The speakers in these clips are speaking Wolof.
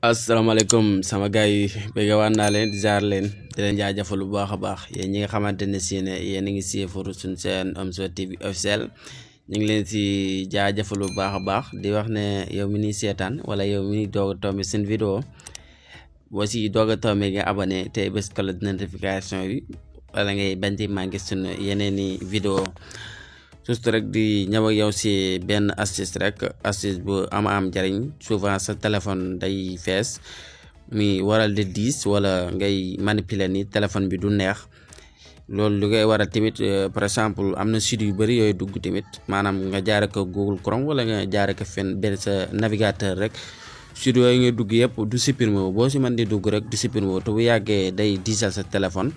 asalaamaaleykum sama gars yi bëgg waan naa leen di jaar leen di leen jaajëfal bu baax a baax yéen ñi nga xamante ne si ne yéen a ngi siifur suñu seen Omzo TV officiel ñu ngi leen si jaajëfal bu baax a baax di wax ne yow mi ni seetaan wala yow mi ni doog a tombé seen vidéo boo si doog a tombé nga abonné te bés ko la notification yi wala ngay bañ di manqué suñu yeneen i vidéo juste rek di ñëw ak yow si benn astuce rek astuce bu am jariñ souvent sa téléphone day fees mi waral di diis wala ngay manipuler ni téléphone bi du neex loolu lu koy waral tamit par exemple am na site yu bëri yooyu dugg tamit maanaam nga jaare ko Google Chrome wala nga jaare ko fenn benn sa navigateur rek site yooyu nga dugg yëpp du supprimer wu boo si mën di dugg rek du supprimer wu te bu yàggee day diisal sa téléphone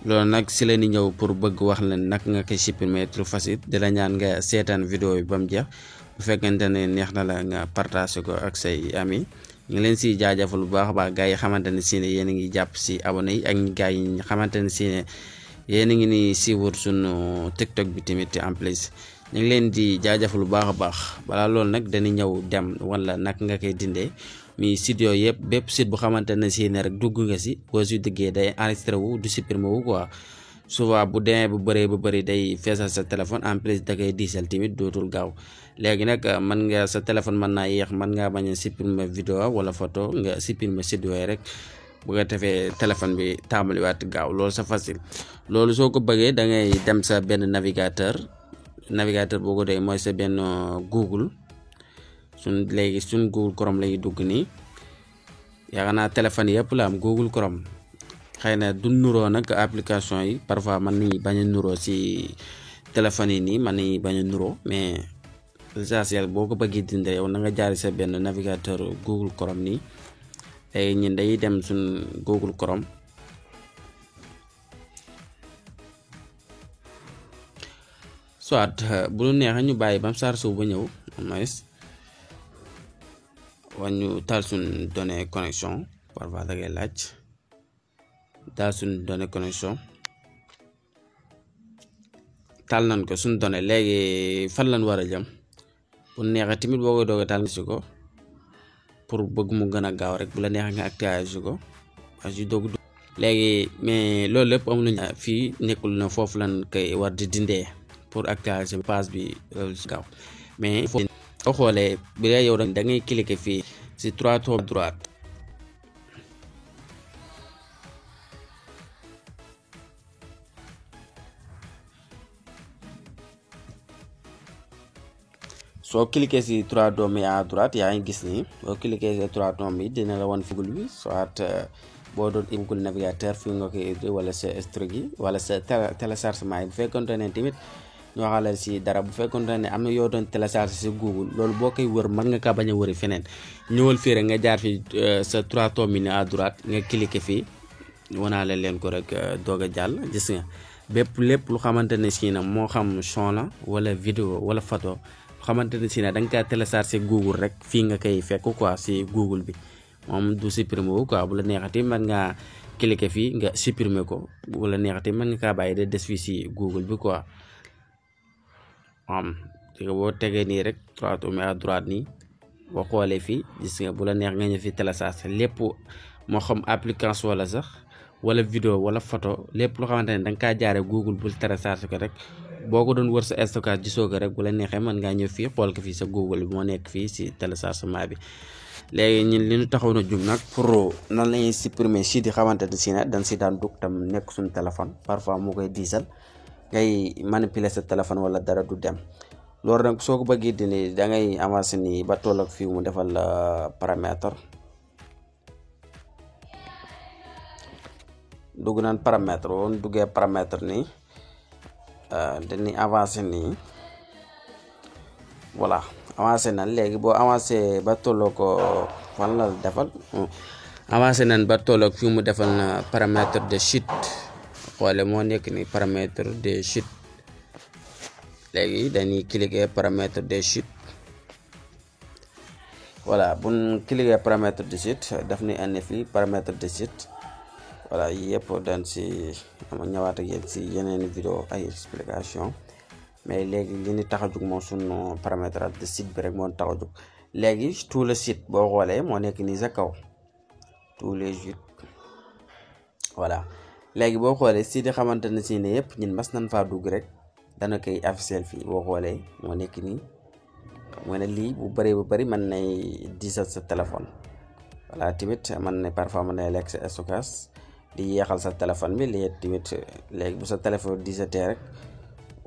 loolu nag si la ni ñëw pour bëgg wax leen nag nga koy supprimer trop facile di la ñaan nga seetaan vidéo bi ba mu jeex bu fekkente ne neex na la nga partage ko ak say ami ñu ngi leen si jaajëfal bu baax a baax gars yi xamante ne si ne yéen a ngi jàpp si abonné yi ak gars yi xamante ne si ne yéen a ngi ni siiwur sunu TikTok bi tamit en plus ñu ngi leen di jaajëfal bu baax a baax balaa loolu nag dañuy ñëw dem wala nag nga koy dindee mi site yooyu yëpp bépp site bu xamante ne si ne rek dugg nga si boo si duggee day enregistré wu du supprimer wu quoi souvent bu demee bu bëri day feesal sa téléphone en plus da koy diisal tamit dootul gaaw léegi nag mën nga sa téléphone mën naa yéex mën ngaa bañ a supprimer vidéo wala photo nga supprimer site yooyu rek bu nga defee téléphone bi tàmbaliwaat gaaw loolu c'est facile loolu soo ko bëggee da ngay dem sa benn navigateur boo ko dee mooy sa benn Google léegi suñ Google Chrome lañuy dugg nii yaakaar naa téléphone yëpp la am Google Chrome xëy na du nuroo nag application yi parfois mën nañu bañ a nuroo si téléphone yi nii mën nañu bañ a nuroo mais l'essentiel boo ko bëggee dindi yow na nga jaari sa benn navigateur Google Chrome nii léegi ñun day dem suñ Google Chrome soit bu lu neexee ñu bàyyi bam saar suuf ba ñëw mais wañu taal suñ données connexion parfois da ngay laaj taal suñ données connexion taal nañ ko suñ données léegi fan lañ war a jëm bu neexee tamit boo koy doog a taal si ko pour bëgg mu gën a gaaw rek bu la neexee nga activé ko as yu doog léegi mais loolu lépp am nañu fii nekkul na foofu lañ koy war di dindee pour activer page bi si gaaw mais boo xoolee bu dee yow da ngay cliquer fii si trois tours droite soo cliquer si trois doom yi à droite yaa ngi gis ni boo cliquer si trois doom yi dina la wan fi Google bi soit boo doon Google navigateur fi nga koy wala sa historique yi wala sa téléchargement yi bu fekkonte ne tamit ñu waxale si dara bu fekkonte ne am na yoo doon télécharge si Google loolu boo koy wër mën nga kaa bañ a wëri feneen ñëwal fii rek nga jaar fi sa trois tomes yi à droite nga cliquer fii wanaale leen ko rek doog a jàll gis nga lépp lu xamante ne si na moo xam son la wala vidéo wala photo xamante ne si ne da nga kaa télécharge si Google rek fii nga koy fekk quoi si Google bi moom du supprimer wu quoi bu la neexati mën ngaa cliquer fii nga supprimer ko bu la neexati mën nga kaa bàyyi de des fii si Google bi quoi boo tegee nii rek trois tomes à droite nii boo xoolee fii gis nga bu la neex nga ñëw fi télécharge lépp moo xam application wala sax wala vidéo wala photo lépp loo xamante ne da nga kaa jaare Google bul télécharge ko rek boo ko doon wër sa stockage gisoo ko rek bu la neexee mën ngaa ñëw fii xool ko fii sa Google bi moo nekk fii si téléchargement bi léegi ñun li ñu taxaw na jug nag pour nan lañuy supprimer site yi xamante ne si ne dañ si daan dugg tam nekk suñu téléphone parfois moo koy diisal ngay manipuler sa téléphone wala dara du dem loolu nag soo ko bëggee dindi da ngay avancé nii ba toll ak fii mu defal paramètre dugg naan paramètre woon duggee paramètre nii dañuy avancé nii voilà avancé nan léegi boo avancé ba tolloo ko fan la defal avancé nan ba tolloo fii mu defal na paramètre de chute xoole moo nekk ni paramètre de chute léegi dañuy cliquer paramètre de chute voilà buñ cliquer paramètre de chute daf ni indi fii paramètre de chute voilà yëpp dañ si ama ñëwaat ak yéen si yeneen vidéo ay explication mais léegi li ñu tax a jug moom suñu paramètre de chute bi rek moo tax a jug léegi tout le site boo xoolee moo nekk nii sa kaw tous les sites voilà. léegi boo xoolee site yi xamante ne si ne yëpp ñun mas nañ faa dugg rek dana koy afficher fii boo xoolee moo nekk nii xam nga ne lii bu bëri mën nay diisal sa téléphone voilà. tamit mën na parfois mën nay lekk sa stockage di yeexal sa téléphone bi léegi tamit léegi bu sa téléphone diisatee rek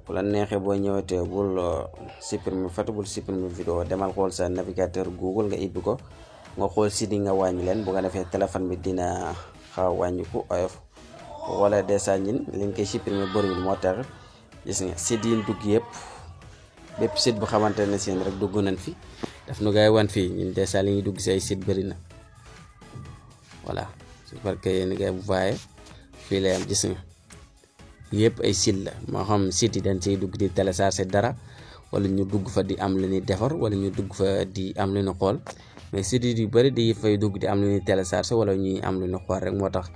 bu la neexee boo ñëwatee bul supprimer photo bul supprimer vidéo demal xool sa navigateur Google nga ibbi ko nga xool site yi nga wàññi leen bu nga defee téléphone bi dina xaw wàññiku oyof wala dèjà ñin li nga koy supprimer bëriwul moo tax gis nga site yi dugg yëpp bépp site bu xamante ne seen rek dugg nañ fi daf nu gaay wan fii ñun dèjà li ñuy dugg si ay site bëri na voilà. parce que yéen ngay voyé fii lay am gis nga yëpp ay site la moo xam site yi dañ ciy dugg di télécharger dara wala ñu dugg fa di am lu ñuy defar wala ñu dugg fa di am lu ñu xool mais site yu bëri di fay dugg di am lu ñuy télécharger wala ñuy am lu ñu xool rek moo tax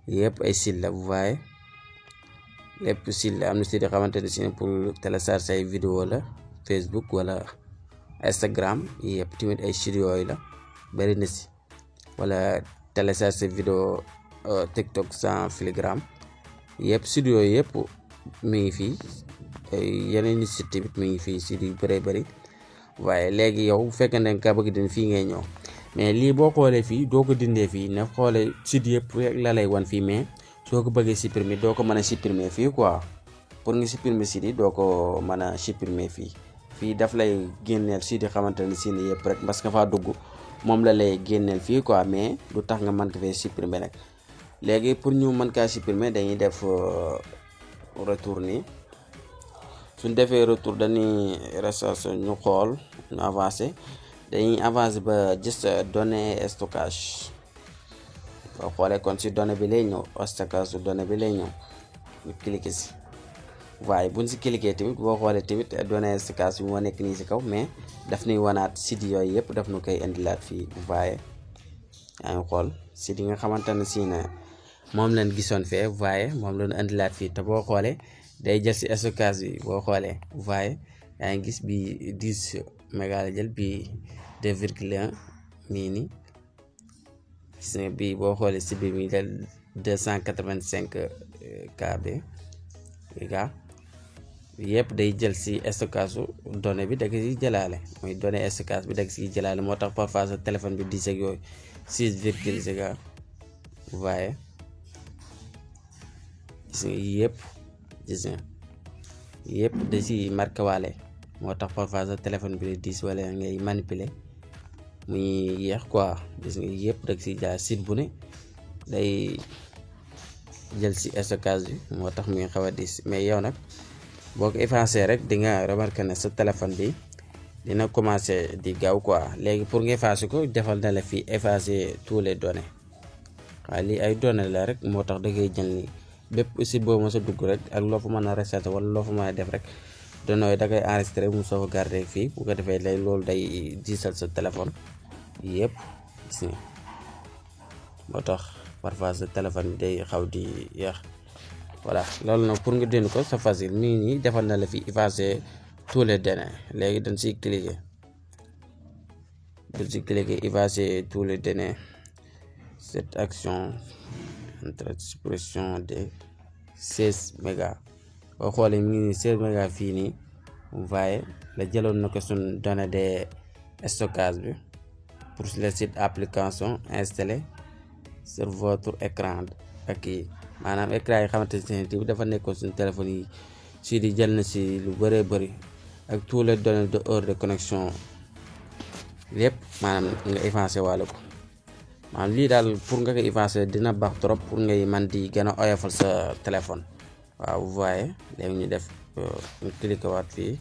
yëpp ay site la vous voyez lépp site la. am na site yoo xamante ne si pour télécharger ay vidéo la Facebook wala Instagram yëpp tamit ay site yooyu la bëri na si wala télécharger vidéo TikTok sans filigrane yëpp site yooyu yëpp mi ngi fii yeneen site tamit mi ngi fii site yu bëri waaye léegi yow bu fekkee ne nga bëgg din fii ngay ñëw mais lii boo xoolee fii doo ko dindee fii ne xoolee site yëpp rek la lay wan fii mais soo ko bëggee supprimer doo ko mën a supprimer fii quoi pour nga supprimer site yi doo ko mën a supprimer fii daf lay génneel site yi xamante ne si ne yëpp rek parce que faa dugg moom la lay génneel fii quoi mais du tax nga mën ko fee supprimer nag. léegi pour ñu mën kaa supprimer dañuy def retour nii suñ defee retour dañuy recherche ñu xool ñu avancé dañuy avancé ba gis données stockage boo xoolee kon si données bi lay ñëw stockage su données bi lay ñëw ñu cliquer si waaye buñ si cliquer tamit boo xoolee tamit données stockage bi moo nekk nii si kaw mais daf nuy wanaat site yooyu yëpp daf nu koy indilaat fii waaye yaa ngi xool site yi nga xamante ne si ne moom lañ gisoon fee waaye moom lañ indilaat fii te boo xoolee day jël si stockage bi boo xoolee waaye yaa ngi gis bi 10 méga la jël bi 2,1 mii nii gis nga bii boo xoolee si bi mi del 285 KB yëpp day jël si stockage su données bi da nga siy jëlaale mooy données stockage bi da nga siy jëlaale moo tax parfois sa téléphone bi 10 ak yooyu 6,0 giga waaye gis nga yëpp da si marqué waale moo tax parfois sa téléphone bi 10 wala ngay manipuler muy yéex quoi gis nga yëpp da nga siy jëlaat site bu ne day jël si stockage bi moo tax muy xaw a diis mais yow nag boo ko effacé rek di nga remarqué ne sa téléphone bi dina commencé di gaaw quoi léegi pour nga effacé ko defal na la fii effacer tous les données waaye lii ay données la rek moo tax da ngay jël ni bépp site boobu ma sa dugg rek ak loo fa mën a recherche wala loo fa mën a def rek données da ngay enregistré mu soo ko garder fii bu ko defee lay loolu day diisal sa téléphone yëpp gis nga moo tax parfois sa téléphone bi day xaw di yéex voilà loolu nag pour nga dindi ko c'est facile mi ngi nii defal na la fi effacer tous les données léegi dañ siy cliquer effacer tous les données cette action entre suppression de 16 mégas boo xoolee mi ngi nii 16 mégas fii nii vous voyez la jëloon na ko suñ données de stockage bi pour le site application installé sur votre écran ak maanaam écran yi xamante ne bi dafa nekkoon suñu téléphone yi si di jël na si lu bëree bëri ak tous les données de heure de connexion lépp maanaam nga effacé waale ko maanaam lii daal pour nga ko effacé dina baax trop pour ngay man di gën a oyofal sa téléphone waaw vous voyez léegi ñu def ñu cliqué waat fii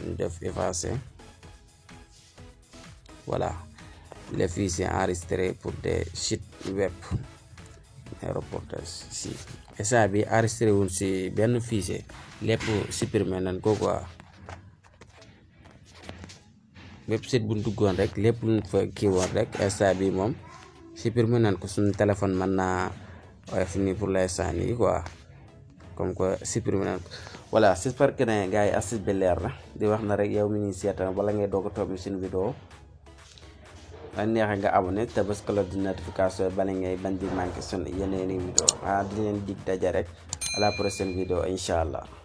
ñu def effacé voilà les fichiers enregistrés pour des sites web reportage si esa bi enregistré wul si benn fichier lépp supprimer nañ ko quoi bépp site bu duggoon rek lépp lu fa kii woon rek esa bi moom supprimer nañ ko suñu téléphone mën naa oyof ni pour l'instant nii quoi comme que supprimer nañ ko voilà j'espère que ne gars yi astuce bi leer na di wax na rek yow mi ñuy seetaan wala ngay doog a toog suñu vidéo la neexee nga abonné te bës cloche de notification bala ngay bañ di manqué suñu yeneeni vidéo di leen dig daje rek à la prochaine vidéo incha allah.